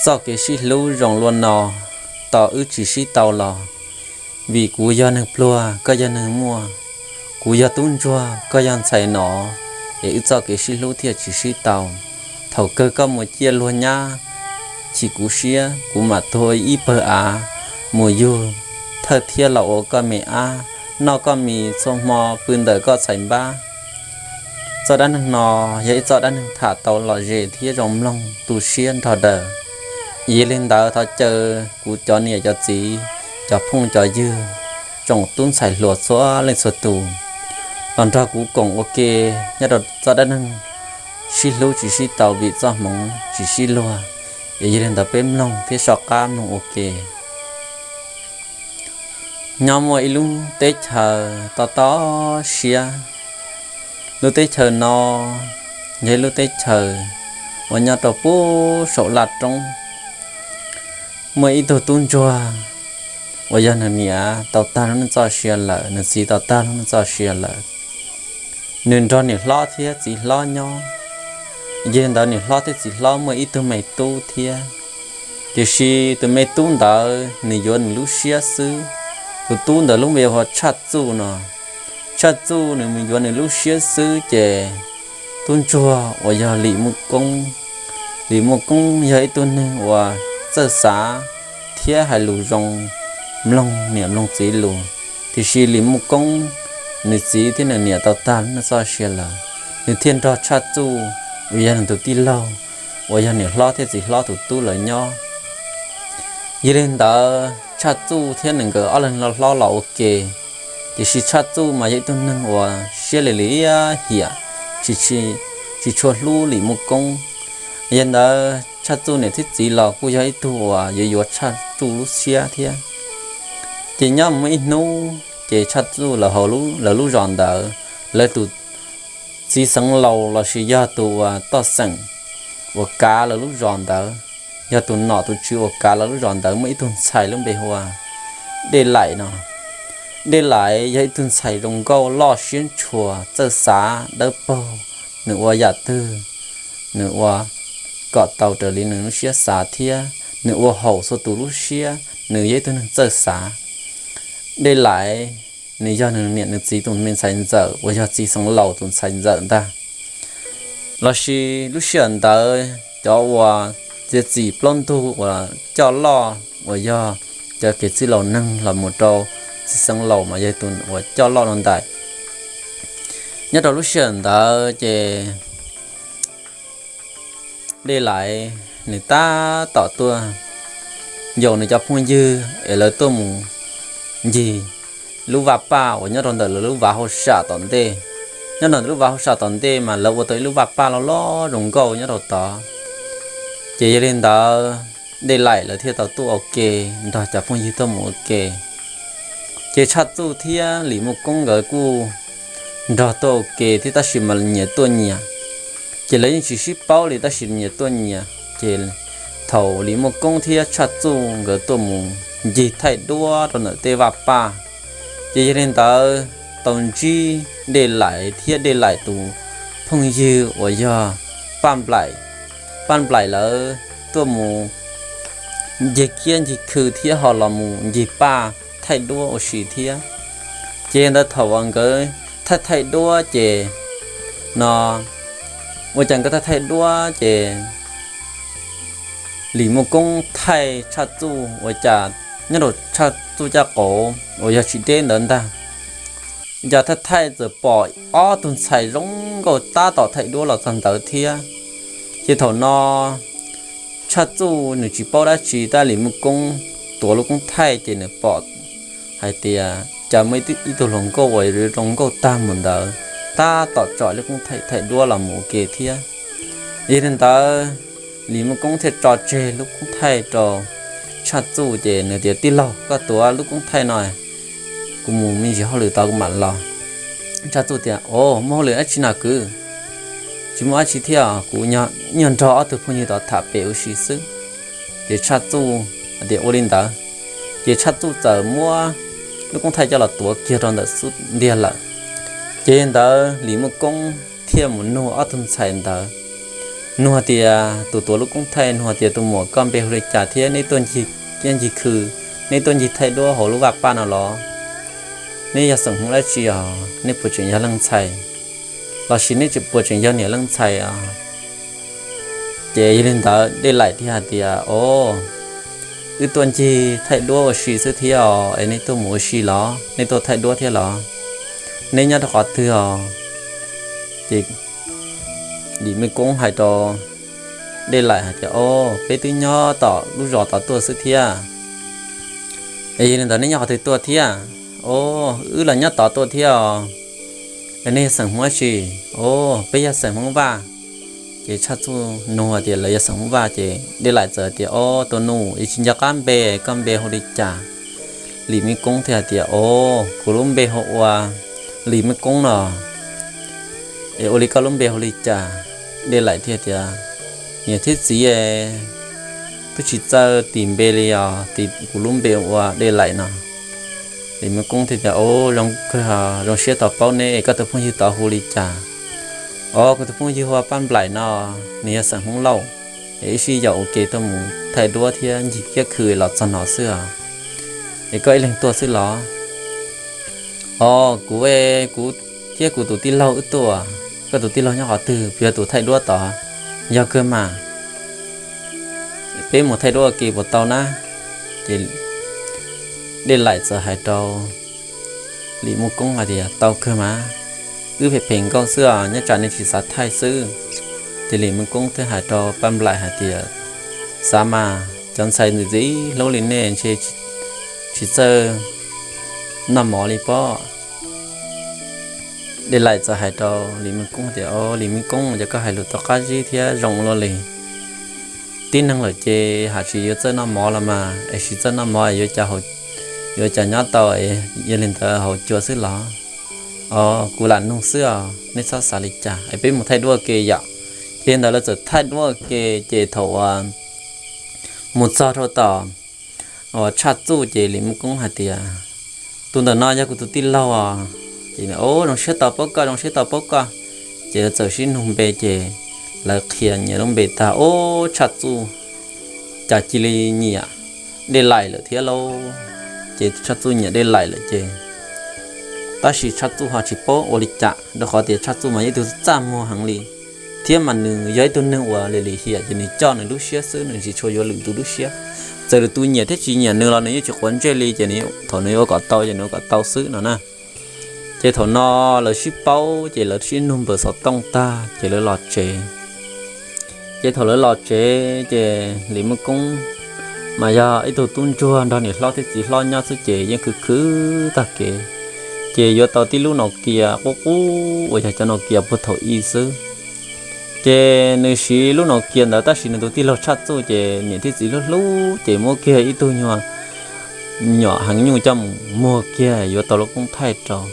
Txoj kev sib hlub zoo luaj no, tos wb tsis sib tau los, vim kuv yog neeg pluag koj yog neeg muaj, kuv yog tub ntsuag koj yog ntxhais nov, es wb txoj kev sib hlub thiaj tsis sib tau. Thaum kawg koj mus ciaj luag nyab, chim kuv siab kuv mam tuag ib pawg av, mus yug thawj thiab los ua koj me ab, noj koj mis txhua hmo pw ntawm koj txhais npab. Txoj dab neeg no yog ib txoj dab neeg tham tau lom zem thiab zoo mloog tu siab nrog daws. Yog li ntawd thov caw kuv cov niam cov txiv, cov phooj cov ywg, tsoom tub ntxhais hluas txhua leej txhua tus los nrog kuv koom ua ke nyob rau txoj dab neeg sib hlub tsis sib tau vim txoj hmoov tsis sib luag. Es yog li ntawd peb mloog thiab soj qab mloog ua ke. Nyob muaj ib lub teb chaws to to siab. Lub teb chaws no yog ib lub teb chaws uas nyob rau puag saum laj roob. Muaj ib tug tub ntsuag uas yog nws niam tau tag lub neej txoj sia lawm, nws txiv tau tag lub neej txoj sia lawm. Nws nrog niam hlob thiab txiv hlob nyob. Yog li ntawd niam hlob thiab txiv hlob muaj ib tug me tub thiab. Tiam sis tus me tub ntawd nws yuav nws lub siab xwb. Tus tub ntawd lub npe hu ua Tshaj Txuj no. Tshaj Txuj nws mus yuav nws lub siab xwb ces tub ntsuag uas yog Lim Muj Koob. Lim Muj Koob yog ib tug neeg uas txawj xav thiab hais lus zoo, mloog niam mloog txiv lus. Tiam sis Lim Muj Koob nws txiv thiab nws niam tau tag lub neej txoj sia lawm. Nws thiaj nrog Tshaj Txuj uas yog nws tus tij laug uas yog niam hlob thiab txiv hlob tus tub lawv nyob. Yog li ntawd Tshaj Txuj thiab nws nkawd ob leeg los hlob los ua ke. Tiam sis Tshaj Txuj mas yog ib tug neeg uas siab lim liab hiam, tsis, tsis tshua hlub Lim Muj Koob. Yog li ntawd Tshaj Txuj niam thiab txiv los kuj yog ib tug uas yuav yuav Tshaj Txuj lub siab thiab. Ces nyob muaj ib hnub ces Tshaj Txuj lawv hauv lub, lawv lub zos ntawd, lawv tus txiv xeev laus lossis yog tus uas toj xeem uas kav lawv lub zos ntawd, yog tus nom tus tswv uas kav lawv lub zos ntawd muaj ib tug ntxhais lub npe hu ua Dej Laim no. Dej Laim yog ib tug ntxhais zoo nkauj loj siab ntshua txawj xav dawb paug, nws ua yam twg nws ua kom tau raws li nws lub siab xav thiab nws ua haum txhua tus lub siab, nws yog ib tug neeg txawj xav. Dej Laim nws yog nws niam nws txiv tus me ntxhais ntxawm uas yog txiv xeev laus tus ntxhais ntxawm ntag. Lossis lub sij hawm ntawd cov uas txiav txim plaub ntug uas coj loj uas yog cov kev txwj laus neeg los mus rau txiv xeev laus mas yog tus uas coj loj no ntag. Nyob rau lub sij hawm ntawd ces Dej Laim nws tab tom tuaj yaum nws cov phooj ywg es lawv tuaj mus ncig lub vaj paj uas nyob rau ntawm lawv lub vaj hauj sam tom ntej. Nyob rau ntawm lub vaj hauj sam tom ntej mas lawv ua tau ib lub vaj paj loj loj zoo nkauj nyob rau tod. Ces yog li ntawd Dej Laim lawv thiaj tau tuaj ua ke, nrog cov phooj ywg tuaj mus ua ke. Ces Tshaj Txuj thiab Lim Muj Koob nkawd kuj nrog tuaj ua ke thiab tab sis mas nyias tuaj nyias. Ces lawv yeej tsis sib paub li tab sis nyias tuaj nyias. Ces thaum Lim Muj Koob thiab Tshaj Txuj nkawd tuaj mus ncig thaij duab rau ntawm tej vaj paj, ces yog li ntawd tau ntsib Dej Laim thiab Dej Laim tus phooj ywg uas yog Paj Nplaim. Paj Nplaim lawv tuaj mus ncig kiab ncig khw thiab ho los mus ncig paj thaij duab ua si thiab. Ces ntawd thaum uas nkawd thaij thaij duab ces no, ua cas nkawd thaij thaij duab ces Lim Muj Koob thaij Tshaj Txuj ua cas nyob rau Tshaj Txuj caj qaum uas yog tsis deb ntawd ntag, cas thaij thaij txawm pom ob tug ntxhais zoo nkauj tab tom thaij duab los txog ntawd thiab. Ces thaum no Tshaj Txuj nws tsis paub dab tsi tab Lim Muj Koob tuav lub koob thaij ces nws pom hais tias cas muaj ib tug hluas nkauj uas zoo nkauj tag mus ntawd tab tom tsom lub koob thaij thaij duab los mus ua ke thiab. Yog li ntawd Lim Muj Koob thiaj tso tseg lub koob thaij rau Tshaj Txuj ces nws tias, Tij laug, koj tuav lub koob thaij no, kuv mus me ntsis hauj lwm tod kuv mam los. Tshaj Txuj tias, O, muaj hauj lwm dab tsi no kwv? Tsis muaj dab tsi thiab, kuv nyuag nrog ob tug phooj ywg tod tham pem ua si xwb. Ces Tshaj Txuj tias, Ua li ntawd. Ces Tshaj Txuj txawm muab lub koob thaij coj los tuav kiag rau ntawm xub ntiag lawm. Ces ntawd Lim Muj Koob thiaj mus nug ob tug ntxhais ntawd, Nug tias, tus tuav lub koob thaij nug tias, tus muam, koj npe hu li cas thiab neb tuaj ncig kiab ncig khw, neb tuaj ncig thaij duab hauv lub vaj paj no los? Neb yog xeem Hmoob dab tsi os? Neb puas tseem yog leej ntxhais, lossis neb puas tseem yog niam leej ntxhais os? Ces yog li ntawd Dej Laim thiaj hais tias, o, wb tuaj ncig thaij duab ua si xwb thiab os, es neb tuaj mus ua si los neb tuaj thaij duab thiab los? Neb nyob rau qhov twg os? Ces Lim Mej Koob hais rau Dej Laim hais tias, o, peb twb nyob tom lub zos tod tuaj xwb thiab. Es yog li ntawd neb nyob qhov twg tuaj thiab? O, wb los nyob tod tuaj thiab os. Es nej yog xeem Hmoob dab tsi? O, peb yog xeem Hmoob Vaj. Ces Tshaj Txuj nug tias lawv yog xeem Hmoob Vaj, ces Dej Laim txawm tias, o, tus nus, es tsis nco qab npe, koj npe hu li cas? Lim Mej Koob thiaj hais tias, o, kuv lub npe hu ua Lim Mej Koob no. Es ua li koj lub npe hu li cas? Dej Laim thiaj tias, niam thiab txiv, twb tsis txawj tis npe li os, tis kuv lub npe ua Dej Laim no. Lim Mej Koob thiaj tias, o, zoo kawg, zoo siab tau paub neb, es koj tus phooj ywg tod hu li cas? O, kuv tus phooj ywg hu ua Paj Nplaim no, nws yog xeem Hmoob Lauj, es wb sib yaum ua ke tuaj mus thaij duab thiab ncig kiab khw los txog no xwb os. Es koj ib leeg tuaj xwb los? O, kuv, kuv thiab kuv tus tij laug wb tuaj. Koj tus tij laug nyob qhov twg? Puas yog tus thaij duab tod? Yog kawg mas. Peb mus thaij duab ua ke puas tau na? Ces Dej Laim txawm hais rau Lim Mej Koob hais tias, tau kawg mas, wb phem phem nkauj xwb os, nyob tsam nej tsis xav thaij xwb. Ces Lim Mej Koob thiaj hais rau Paj Nplaim hais tias, xav mas, cov ntxhais ntxim ntxim hlub li nej ntshe tsis txawj noj mov li pob. Dej Laim txawm hais rau Lim Mej Koob tias, o, Lim Mej Koob, yog koj hais lus tau qab zib thiab zoo ua luaj li. Tib neeg lawm ces hais tsis yuav txawj noj mov los mas, es tsis txawj noj mov yuav cas, yuav cas nyob tau, yog li ntawd haus cua xwb los? O, kuv lam nug xwb os, nej txhob xav li cas, es peb mus thaij duab ua ke yom. Ces ntawd lawv txawm thaij duab ua ke, ces thaum uas mus txog rau tom uas Tshaj Txuj ces Lim Mej Koob hais tias, tus ntawm no yog kuv tus tij laug os. Ces, o, zoo siab tau paub koj, zoo siab tau paub koj. Ces lawv txawm sib nug npe ces lawv qhia nyias lub npe tag, o, Tshaj Txuj cas cia li nyiam Dej Laim lawm thiab lauj. Ces Tshaj Txuj nyiam Dej Laim lawm ces, tab sis Tshaj Txuj ho tsis paub ua li cas, rau qhov tias Tshaj Txuj mas yog ib tug txaj muag heev li, thiab mas nws yog ib tug neeg uas lim lim hiam, ces nws coj nws lub siab xwb, nws tsis tshua yuav lwm tus lub siab. Txawm lwm tus nyiam thiab tsis nyiam nws los nws yeej tsis quav ntsej li, ces thaum nws yuav ua kom tau ces nws ua kom tau xwb no na. Ces thaum no lawv sib paub ces lawv sib nug npawm xov tooj tag ces lawv los tsev. Ces thaum lawv los tsev ces Lim Mej Koob mas yog ib tug tub ntsuag nrog niam hlob thiab txiv hlob nyob xwb ces yeej khwv khwv tag kev. Ces yuav tau tib lub Nokia qub qub uas yog cov Nokia puag thaum ub xwb. Ces nws siv lub Nokia ntawd tab sis nws tus tij laug Tshaj Txuj ces niam thiab txiv hlub hlub ces muab kiag ib tug nyuag nyuam heev nyuj coj mus muag kiag yuav tau lub koob thaij rau.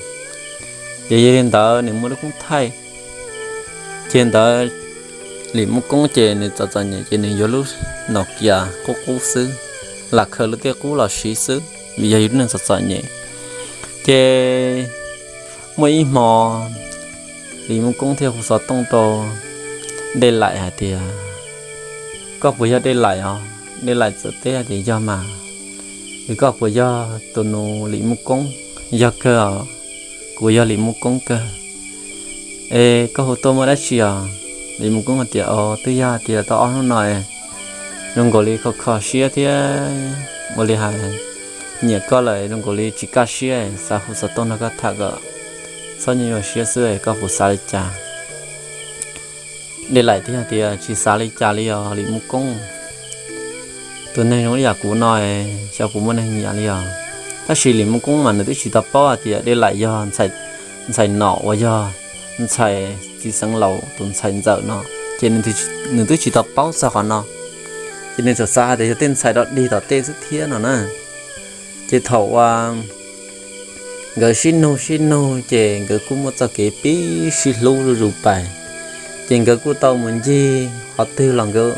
Ces yog li ntawd nws muaj lub koob thaij. Ces ntawd Lim Mej Koob ces nws txom txom nyem ces nws yuav lub Nokia qub qub xwb, lam khaws lub tej qub los siv xwb vim yog yus lub neej txom txom nyem. Ces muaj ib hmo Lim Mej Koob thiaj hu xov tooj rau Dej Laim hais tias, koj puas yog Dej Laim os? Dej Laim txawm teb hais tias, yog mas. Es koj puas yog tus nus Lim Mej Koob? Yog kawg os, kuv yog Lim Mej Koob kawg. Es koj hu tuaj muaj dab tsi os? Lim Mej Koob hais tias, o, twb yog hais tias tau ob hnub no zoo nkaus li kho kho siab thiab ua li hais nyiam koj lawm zoo nkaus li tsis kaj siab, xav hu xov tooj nrog koj tham kom txhob nyuaj nyuaj siab xwb, koj puas xav li cas? Dej Laim thiaj tias, tsis xav li cas li os Lim Mej Koob. Tus neeg zoo ib yam kuv no xyov puas muaj neeg nyiam li os. Tab sis Lim Mej Koob mas nws twb tsis tau paub hais tias Dej Laim yog ntxhais nom uas yog ntxhais txiv xeev laus tus ntxhais ntxawm no, ces nws twb tsis tau paub txog qhov no. Ces nws txawm xav hais tias yog tej ntxhais dog dig tom tej xwb thiab no na. Ces thaum uas nkawd sib nug sib nug ces nkawd kuj muaj txoj kev pib sib hlub zuj zus pais. Ces nkawd kuj tau mus ncig qhov twg los nkawd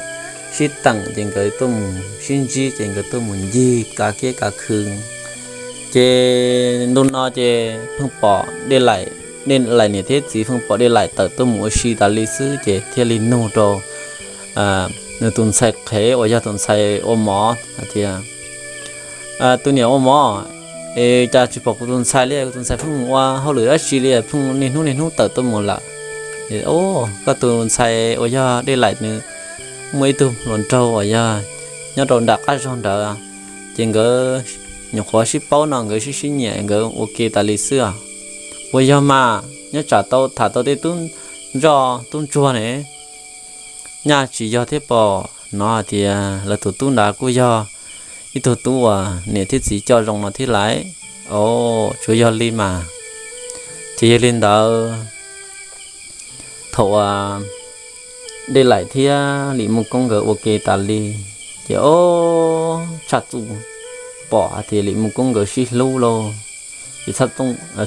sib teem, ces nkawd tuaj mus sib ntsib, ces nkawd tuaj mus ncig kav kiab kav khw. Ces ntu no ces pheej pom Dej Laim, Dej Laim niam thiab txiv pheej pom Dej Laim tawm tuaj mus ua si tas li xwb, ces thiaj li nug rau nws tus ntxhais qhev uas yog tus ntxhais ua mov hais tias, tus niam ua mov, es cas tsis pom kuv tus ntxhais li, kuv tus ntxhais pheej mus ua hauj lwm dab tsi li, pheej niaj hnub niaj hnub tawm tuaj mus lawm. Koj tus ntxhais uas yog Dej Laim nws muaj ib tug hluas nraug uas yog nyob rau nram qab zog ntawd, ces nkawd nyuam qhuav sib paub no nkawd sib sib nyiam nkawd ua ke tas li xwb os. Puas yog mas? Nyob tsam tau tham tau tej tub ntsoj tub ntsuag ne, nyaj tsis yog thiab pom no hais tias lawv tus tub ntawd kuj yog ib tug tub uas niam thiab txiv coj zoo no thiab laiv. Os, tsuas yog li mas. Ces yog li ntawd, thaum uas Dej Laim thiab Lim Muj Koob nkawd ua ke tas li, ces os, Tshaj Txuj pom hais tias Lim Muj Koob nkawd sib hlub lauj. Ces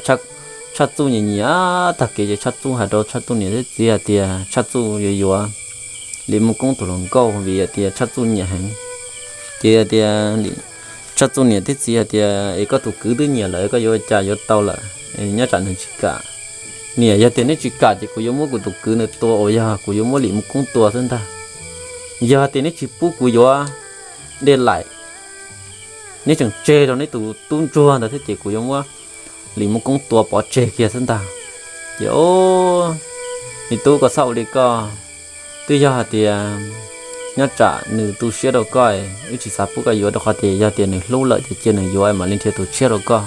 Tshaj Txuj nyiam nyiam tag kev ces Tshaj Txuj hais rau Tshaj Txuj niam thiab txiv hais tias Tshaj Txuj yuav yuav Lim Muj Koob tus hluas nkauj vim hais tias Tshaj Txuj nyiam heev. Ces hais tias, Tshaj Txuj niam thiab txiv hais tias, es koj tus kwv twb nyiam lawm, koj yuav ua cas yuav tau lawm, nyob tsam nws tsis kam. Niam, yog tias neb tsis kam ces kuv yuav muab kuv tus kwv nws tua uas yog kuv yuav muab Lim Muj Koob tua xwb ntag. Yog tias neb tsis pub kuv yuav Dej Laim, neb tseem tseg rau neb tus tub ntsuag ntawd thiab ces kuv yuav muab Lim Muj Koob tua pov tseg kiag xwb ntag. Ces os, me tub, koj txhob ua li koj. Twb yog hais tias nyob tsam nws tu siab rau koj, wb tsis xav pub koj yuav rau qhov tias yog tias nws hlub lawm ces cia nws yuav mam li nrhiav tus tshiab rau koj.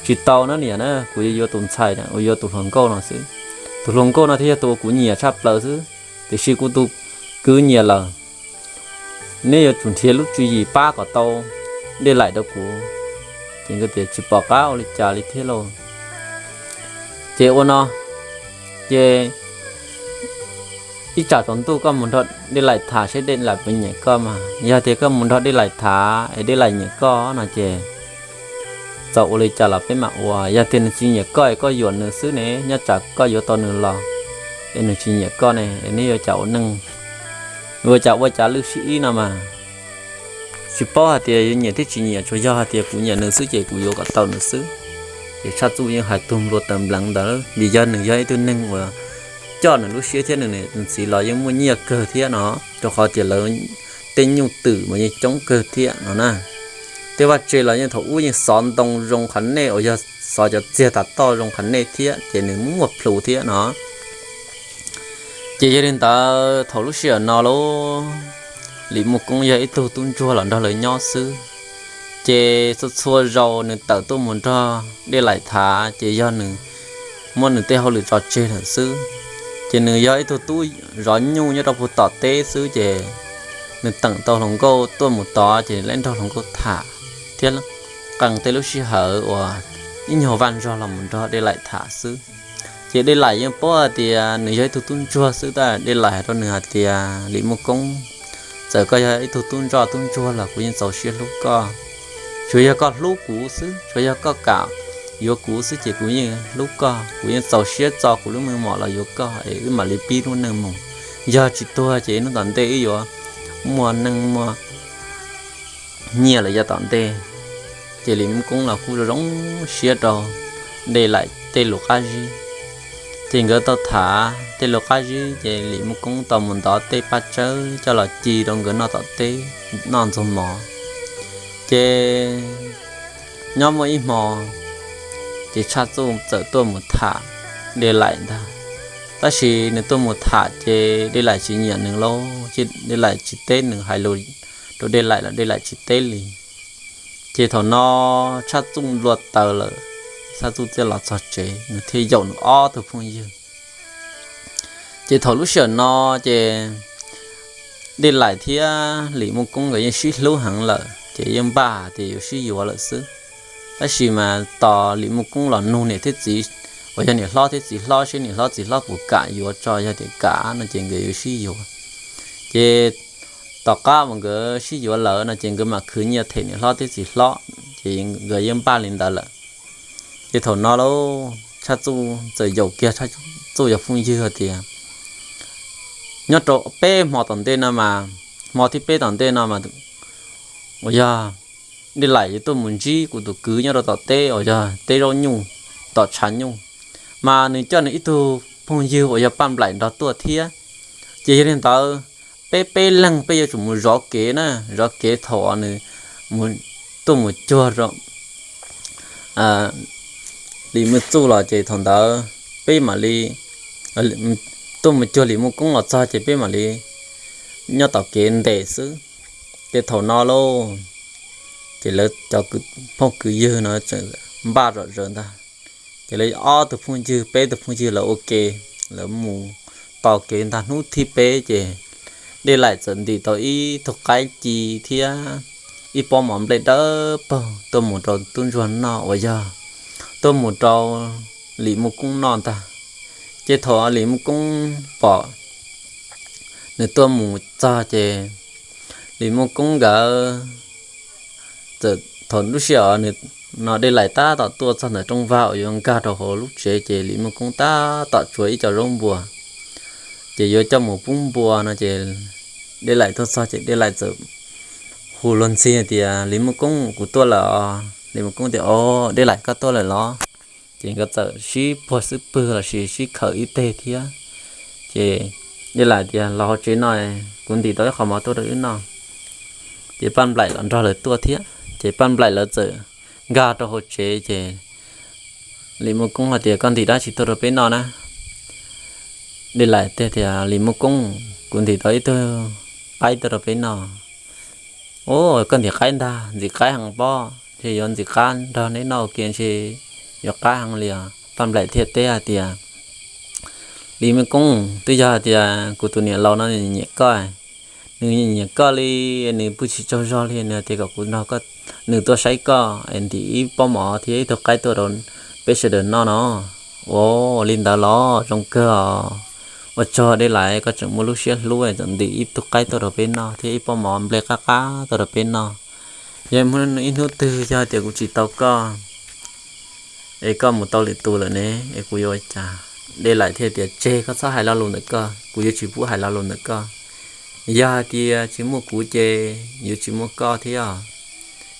Tsis tau na niam na, kuv yuav yuav tus ntxhais uas yuav tus hluas nkauj no xwb. Tus hluas nkauj no thiaj yog tus uas kuv nyiam tshaj plaws xwb, tiam sis kuv tus kwv nyiam lawm. Neb yuav tsum nrhiav lub tswv yim pab kom tau Dej Laim rau kuv. Ces nkawd tias tsis pom qab ua li cas li thiab lauj. Ces ua no, ces ib tsam tsaus ntuj koj mus nrog Dej Laim tham seb Dej Laim puas nyiam koj mas. Yog tias koj mus nrog Dej Laim tham es Dej Laim nyiam koj no ces txawm ua li cas los peb mam ua. Yog tias nws tsis nyiam koj es koj yuam nws xwb ne, nyob tsam koj yuav tau nws los es nws tsis nyiam koj ne, es neb yuav cas ua neej, yuav cas ua cas lwj sib ib no mas. Tsis paub hais tias yuav nyiam thiab tsis nyiam, tsuas yog hais tias kuv nyiam nws xwb ces kuv yuav kom tau nws xwb. Ces Tshaj Txuj yeej hais tug nplua taws npleev ntawd vim yog nws yog ib tug neeg uas coj nws lub siab thiab nws niam nws txiv los yeej muaj nyiaj kawg thiab no, rau qhov tias lawv tej nyuj twm mas yeej coob kawg thiab no na. Tej vaj tse los yeej thaum ub yeej xov ntoo zoo qhov nej uas yog xov cov txiag tas toj zoo qhov nej thiab ces nws muaj plhus thiab no. Ces yog li ntawd thaum lub sij hawm no lauj, Lim Muj Koob yog ib tug tub ntsuag los nrog lawv nyob xwb. Ces txhua txhua zaus nws tawm tuaj mus nrog Dej Laim tham ces yog nws muab nws tej hauj lwm tso tseg lawm xwb. Ces nws yog ib tug tub zov nyuj nyob rau puag tom teb xwb ces nws teem tau hluas nkauj tuaj mus tod ces nws lam nrog hluas nkauj tham thiab qee tej lub sij hawm uas ib nyuag vaj zog los mus nrog Dej Laim tham xwb. Ces Dej Laim yeej paub hais tias nws yog ib tug tub ntsuag xwb tab Dej Laim hais rau nws hais tias, Lim Muj Koob, txawm koj yog ib tug tub ntsoj tub ntsuag los kuv yeej txaus siab hlub koj. Tsuas yog koj hlub kuv xwb, tsuas yog koj kam yuav kuv xwb ces kuv yeej hlub koj, kuv yeej txaus siab txo kuv lub meej mom los yuav koj es wb mam li pib lub neej mus. Yog tsis tuag ces hnub tom ntej wb yuav muaj neej muaj nyiaj lawm yav tom ntej. Ces Lim Muj Koob los kuj zoo siab rau Dej Laim tej lus qab zib. Ces nkawd tau tham tej lus qab zib ces Lim Muj Koob tau mus ntov tej paj tsawb coj los ci rau nkawd noj tom teb, noj ntxuag mov. Ces nyob muaj ib hmo, ces Tshaj Txuj txawm tuaj mus tham Dej Laim ntag. Tab sis nws tuaj mus tham ces Dej Laim tsis nyiam nws lauj, ces Dej Laim tsis teb nws, hais lus rau Dej Laim los Dej Laim tsis teb li. Ces thaum no Tshaj Txuj nplua taws lawm, Tshaj Txuj thiaj los txog tsev, nws thiaj yaum nws ob tug phooj ywg. Ces thaum lub sij hawm no ces Dej Laim thiab Lim Muj Koob nkawd yeej sib hlub heev lawm ces yeej npaj tias yuav sib yuav lawm xwb. Tab sis mas tos Lim Muj Koob los nug niam thiab txiv, uas yog niam hlob thiab txiv hlob seb niam hlob txiv hlob puas kam yuav tso, yog tias kam no ces nkawd yuav sib yuav. Ces tom qab uas nkawd sib yuav lawm no ces nkawd mam khwv nyiaj them niam hlob thiab txiv hlob, ces nkawd yeej npaj li ntawd lawm. Ces thaum no lauj, Tshaj Txuj txawm yaum kiag Tshaj Txuj cov phooj ywg hais tias, nyob rau peb hmo tom ntej no mas, hmo thib peb tom ntej no mas, uas yog Dej Laim yuav tuaj mus ntsib kuv tus kwv nyob rau tom teb uas yog teb zaub nyuj, tom tshav nyuj, mas nws coj nws ib tug phooj ywg uas yog Paj Nplaim nrog tuaj thiab. Ces yog li ntawd, peb peb leeg peb yuav tsum mus zov kev na, zov kev thaum nws tuaj mus cuag rau Lis Muj Txuj los ces thaum ntawd peb mam li tuaj mus cuag Lis Muj Koob los txog ces peb mam li nyob tom kev ntes xwb. Ces thaum no lauj, ces lawv cov phooj kwv ywg no tseem npaj zom zaws ntag. Ces lawv ob tug phooj ywg peb tug phooj ywg lawv ua ke, lawv mus tos kev ntag. Hnub thib peb ces Dej Laim txawm ntim tau ib tug qaib ci thiab ib pob mov nplej dawb paug tuaj mus rau tub ntsuag noj uas yog tuaj mus rau Lis Muj Koob noj ntag. Ces thaum Lis Muj Koob pom nws tuaj mus txog ces Lis Muj Koob nkawd txawm thaum lub sij hawm no Dej Laim tab tom tuaj txog ntawm rooj vag uas yuav nkag rau hauv lub tsev ces Lis Muj Koob tab tom tsuav ib co zaub npua, ces yuav coj mus pub npua no ces Dej Laim tuaj txog ces Dej Laim txawm hu luag ntxhi tias, Lis Muj Koob, kuv tuaj lawm os. Lis Muj Koob tias, O, Dej Laim koj tuaj lawm los? Ces nkawd txawm sib puag xub pwg los sis sib khawm ib teg thiab. Ces Dej Laim tias, Los hauv tsev no, kuv ntim tau ib qho mov tuaj rau wb noj. Ces Paj Nplaim los nrog lawv tuaj thiab ces Paj Nplaim lawv txawm nkag rau hauv tsev ces Lis Muj Koob hais tias, Koj ntim dab tsi tuaj rau peb noj na? Dej Laim teb tias, Lis Muj Koob, kuv ntim tau ib tug qaib tuaj rau peb noj. O, koj ntim qaib ntag, ntxim qab heev pob, ces yuav ntxim qab nrog neb noj ua ke ntshe yuav qab heev li os. Paj Nplaim thiaj teb hais tias, Lis Muj Koob, twb yog hais tias kuv tus niam laus no nyiam koj, nws nyiam koj li, nws pw tsis tsaug zog li, nws tias kom kuv nrog nws tuaj saib koj es ntim ib pob mov thiab ib tug qaib tuaj rau peb sawv daws noj no. Ua li ntawd los zoo kawg os. Ua tsaug Dej Laim, koj tseem muaj lub siab hlub tseem ntim ib tug qaib tuaj rau peb noj thiab ib pob mov nplej qab qab tuaj rau peb noj. Yog ib hnub twg yog tias kuv tsis tau koj es koj mus tau lwm tus lawm ne, es kuv yuav ua cas? Dej Laim thiaj tias, Tseg, koj txhob hais lo lus ntawm koj, kuv yuav tsis pub hais lo lus ntawm koj. Yog hais tias tsis muaj kuv ces yuav tsis muaj koj thiab.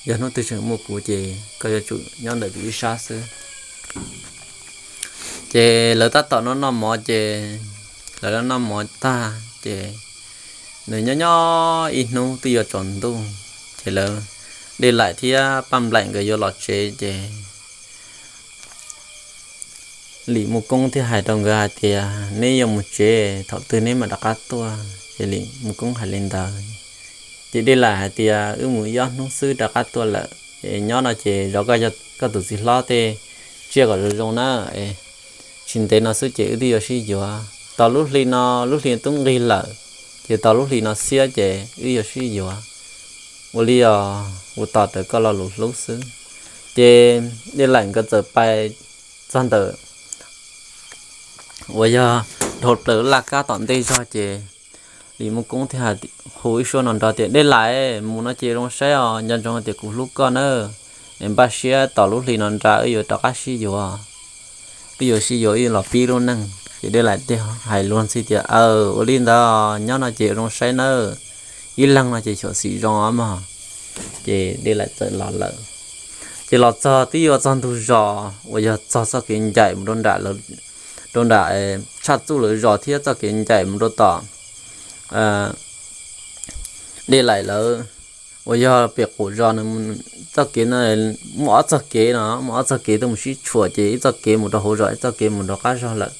Yog hnub twg tseem muaj kuv ces koj yuav tsum nyob ntawm kuv ib sab xwb. Ces lawv tab tom noj noj mov ces lawv noj noj mov tag ces nws nyob nyob ib hnub twb yuav tsaus ntuj ces lawv, Dej Laim thiab Paj Nplaim nkawd yuav los tsev ces Lis Muj Koob thiaj hais rau nkawd hais tias, Neb yuav mus tsev, thaum twg neb mam rov qab tuaj. Ces Lis Muj Koob hais li ntawd ces Dej Laim hais tias, Wb mus ib ob hnub xwb rov qab tuaj lawm, es nyob no ces zov koj tus txiv hlob tej tsiaj kom zoo zoo na, tsis ntev no xwb ces wb twb yuav sib yuav. Tos lub hli no, lub hli twb nqig lawm, ces tos lub hli no xiab ces wb yuav sib yuav. Ua li os, kuv tos raws koj lo lus hlub xwb. Ces Dej Laim nkawd txawm pais txog ntawm uas yog dhau plaws laj kab tom ntej zog ces Lis Muj Koob thiaj hu ib suab no nrov tias, Dej Laim, mus no ces zoo saib os, nco ntsoov tias kuv hlub koj nawb. Es npaj siab tos lub hli no nra wb yuav rov qab sib yuav, wb yuav sib yuav wb yuav los pib lub neej. Ces Dej Laim thiaj hais luag ntxhi tias, Aw, ua li ntawd nyob no ces zoo saib nawb, ib leeg no ces xyuam xim zoo os mog. Ces Dej Laim txawm los lawm. Ces los txog twb yuav txog ntug zos uas yog txog txoj kev ncaim mus rau nram, rau nram Tshaj Txuj lawv zos thiab txoj kev ncaim mus rau tom Dej Laim lawv uas yog pem qaum zos. Txoj kev no muaj ob txoj kev no, muaj ob txoj kev tuaj mus sib tshuam ces ib txoj kev mus rau hauv zos, ib txoj kev mus rau qab zog lawm.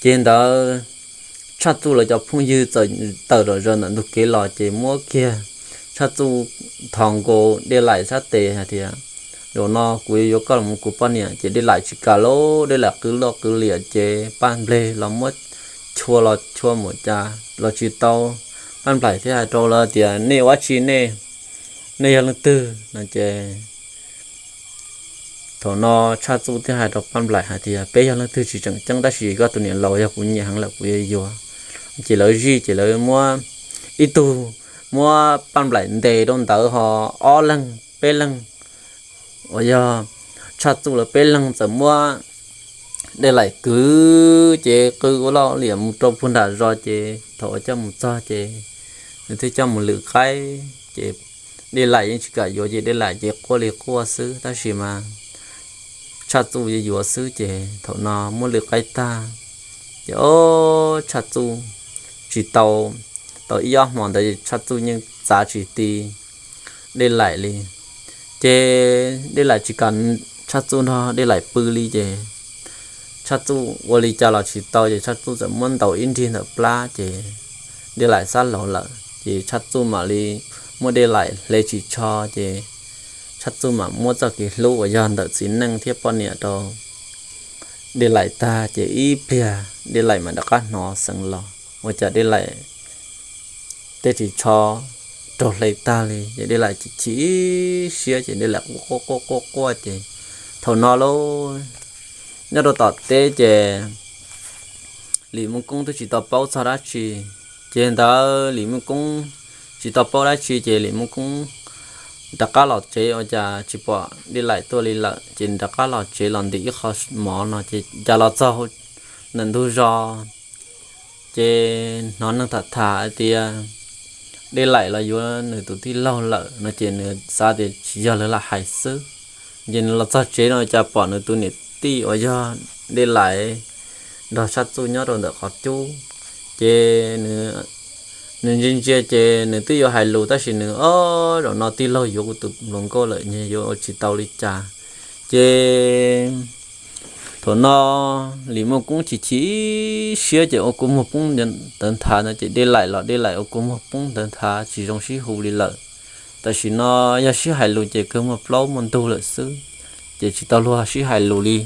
Ces ntawd Tshaj Txuj lawv cov phooj ywg txawm tawm zom zaws ntawm ntug kev los ces muab kiag Tshaj Txuj thov nkaus Dej Laim sab tes hais tias, Zaum no kuv yuav yuav koj los ua kuv poj niam. Ces Dej Laim tsis kam lauj, Dej Laim qw loj qw liam ces Paj Nplaim los muab chua los chua mus cas los tsis tau. Paj Nplaim thiaj hais rau lawv tias, Nej ua dab tsi ne? Nej yog leej twg no? Ces thaum no Tshaj Txuj thiaj hais rau Paj Nplaim hais tias, Peb yog leej twg tsis tseem ceeb tab sis koj tus niam laus yog kuv nyiam heev lawm kuv yuav yuav. Ces lawv zij ces lawv muab ib tug, muab Paj Nplaim ntes rau ntawd ho ob leeg peb leeg uas yog Tshaj Txuj lawv peb leeg txawm muab Dej Laim kwv ces qw ua loj liam mus rau puag nram zos ces thaum uas coj mus txog ces nws thiaj coj mus lwm qaib ces Dej Laim yeej tsis kam yuav ces Dej Laim ces quaj li quaj xwb tab sis mas Tshaj Txuj yuav yuav xwb ces thaum no muab lwm qaib tag ces ob Tshaj Txuj tsis tau tau ib ob hmo ntawd Tshaj Txuj yeej txav tsis ti Dej Laim li. Ces Dej Laim tsis kam Tshaj Txuj nrog Dej Laim pw li ces Tshaj Txuj ua li cas los tsis tau ces Tshaj Txuj txawm muab ntaus ib nrig ntawm plab ces Dej Laim xab laug lawm ces Tshaj Txuj mam li muab Dej Laim hle ris tsho ces Tshaj Txuj mam muab txoj kev hlub uas yog ntawm txiv neej thiab poj niam rau Dej Laim tag ces ib pliag Dej Laim mam rov qab hnov xeev los ua cas Dej Laim tej ris tsho raug hle tag li ces Dej Laim chim ib siab ces Dej Laim quaj quaj quaj quaj ces thaum no lauj, nyob rau tom teb ces Lis Muj Koob twb tsis tau paub txog dab tsi. Ces ntawd Lis Muj Koob tsis tau paub dab tsi ces Lis Muj Koob rov qab los tsev ua cas tsis pom Dej Laim tuaj li lawm ces rov qab los tsev los ntim ib qho mov no ces cas los txog ntawm ntug zos ces hnov neeg tham tham hais tias Dej Laim los yuav nws tus tij laug lawm no ces nws xav tias tsis yog lawv lam hais xwb. Ces nws los txog tsev no cas pom nws tus niam tij uas yog Dej Laim nrog Tshaj Txuj nyob rau ntawm qhov cub. Ces nws ntsia ntsia ces nws twb yuav hais lus tab sis nws, o, zaum no tij laug yuav kuv tus hluas nkauj lawm nyias yuav ua tsis tau li cas. Ces thaum no Lis Muj Koob chim chim siab ces ua kua muag poob ntawd nthav no ces Dej Laim los Dej Laim ua kua muag poob ntawd nthav tsis zoo sib hu li lawm. Tam sim no yog sib hais lus ces kawg muaj plaub muaj ntug lawm xwb, ces tsis tau luag sib hais lus li.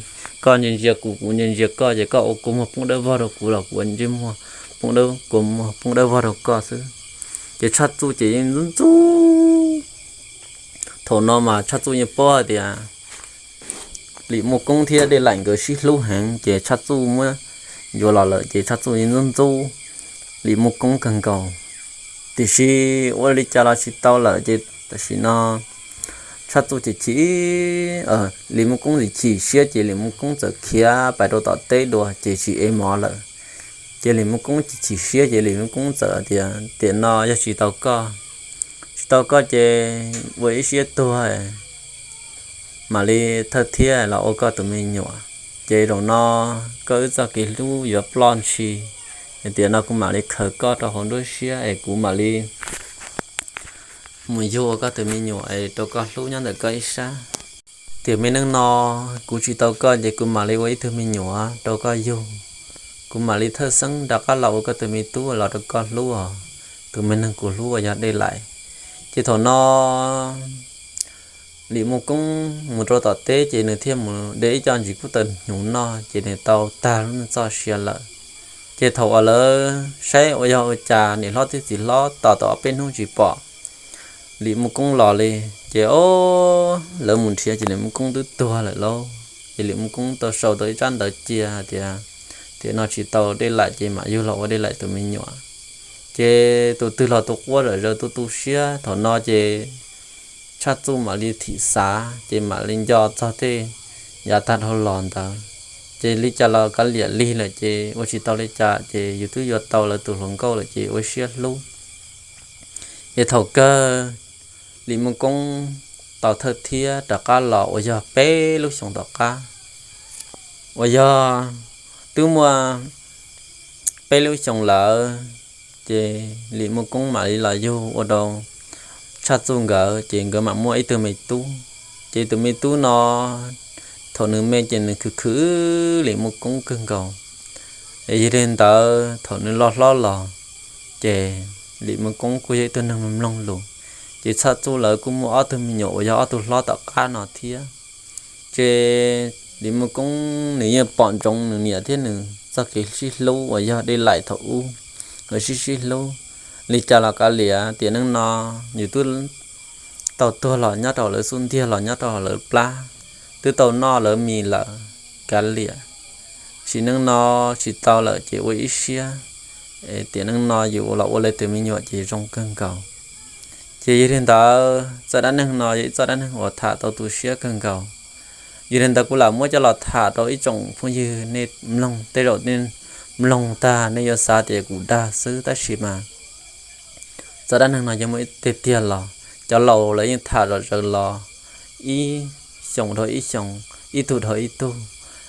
Koj ntsia ntsia kuv, kuv ntsia ntsia koj ces koj ua kua muag poob dawb vog rau kuv los kuv ua ntsej muag poob dawb, kua muag poob dawb vog rau koj xwb. Ces Tshaj Txuj ces yeej ntxub ntxub. Thaum no mas Tshaj Txuj yeej paub hais tias Lis Muj Koob thiab Dej Laim nkawd sib hlub heev ces Tshaj Txuj muab yuav los lawm ces Tshaj Txuj yeej ntxub ntxub Lis Muj Koob kawg nkaus. Tiam sis ua li cas los tsis tau lawm ces tam sim no Tshaj Txuj ces chim, Lis Muj Koob chim chim siab ces Lis Muj Koob txawm khiav pais rau tom teb dua ces tsis ev mov lawm. Ces Lis Muj Koob chim chim siab ces Lis Muj Koob txawm tias tiam no yog tsis tau koj, tsis tau koj ces ua ib siab tuag, mam li thawj thiab los ua koj tus me nyuam. Ces zaum no koj wb txoj kev hlub yuav ploj ntshis, es tiam no kuv mam li khaws koj rau hauv nruab siab es kuv mam li mus yug ua koj tus me nyuam es rau koj hlub nyob ntawm koj ib sab. Tiam me neej no kuv tsis tau koj ces kuv mam li ua ib tug me nyuam rau koj yug. Kuv mam li thawj xeeb rov qab los ua koj tus me tub los rau koj hlub os, tus me neeg kuv hlub uas yog Dej Laim. Ces thaum no Lis Muj Koob mus rau tom teb ces nws thiaj mus de ib co ntsis kub taws hnyuv noj ces nws tau tag lub neej txoj sia lawm. Ces thaum uas lawv saib ua yog ua cas niam hlob thiab txiv hlob tos tau ob peb hnub tsis pom Lis Muj Koob los li, ces o, lawv mus nrhiav ces Lis Muj Koob twb tuag lawm lauj. Ces Lis Muj Koob tau sau tau ib tsab ntawv cia hais tias tiam no tsis tau Dej Laim ces mam yug los ua Dej Laim tus me nyuam. Ces tus twg los tus quaj zom zaws tu tu siab. Thaum no ces Tshaj Txuj mam li thim xav ces mam li nco txog tej yav tag dhau los ntawd. Ces li cas los kav liam lig lawm ces ua tsis tau li cas ces yus twb yuav tau lawv tus hluas nkauj lawm ces ua siab hlub. Ces thaum kawg Lis Muj Koob tau thawj thiab rov qab los uas yog peb lub xyoos tom qab, uas yog twb muaj peb lub xyoos lawm, ces Lis Muj Koob mam li los yug ua rau Tshaj Txuj nkawd ces nkawd mam muaj ib tug me tub. Ces tus me tub no thaum nws me ces nws khwv khwv Lis Muj Koob kawg nkaus. Es yog li ntawd thaum nws loj hlob los ces Lis Muj Koob kuj yog ib tug neeg mloog lus. Ces Tshaj Txuj lawv kuj muaj ob tug me nyuam uas yog ob tug hlob tom qab no thiab. Ces Lis Muj Koob nws yeej pom ntsoov nws niam thiab nws txoj kev sib hlub uas yog Dej Laim thaum ub, nkawd sib sib hlub. Li cas los kav liam, tiam neej no yus twb tau tuag los nyob rau lawv xub ntiag los nyob rau lawv plab, twb tau noj lawv mis lawm, kav liam, sim neej no tsis tau lawm ces ua ib siab, tiam neej no yus los ua lawv tus me nyuam ces zoo kawg nkaus. Ces yog li ntawd txoj dab neeg no yog ib txoj dab neeg uas tham tau tu siab kawg nkaus. Yog li ntawd kuv lam muab coj los tham rau ib tsoom phooj ywg nej mloog, tej zaum nej mloog tag nej yuav xav tias kuv dag xwb tab sis mas txoj dab neeg no yeej muaj tiag tiag los, cov laus lawv yeej tham zom zaws los ib xyoos dhau ib xyoos, ib tug dhau ib tug.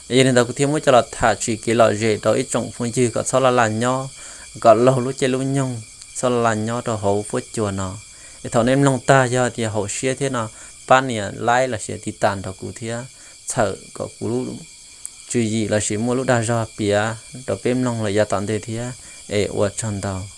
Yog li ntawd kuv thiaj muab coj los tham tsim kev lom zem rau ib tsoom phooj ywg kom txhob laj laj nyob, kom laug lub caij lub nyoog, xob la nyob rau hauv fuab cua no. Es thaum nej mloog tag yog tias haum siab thiab no, pab nias like lossis tiv tas nrog kuv thiab, txhawm kom kuv lub tswv yim lossis muaj lub dag zog piav rau peb mloog lawm yav tom ntej thiab. Es ua tsaug ntau.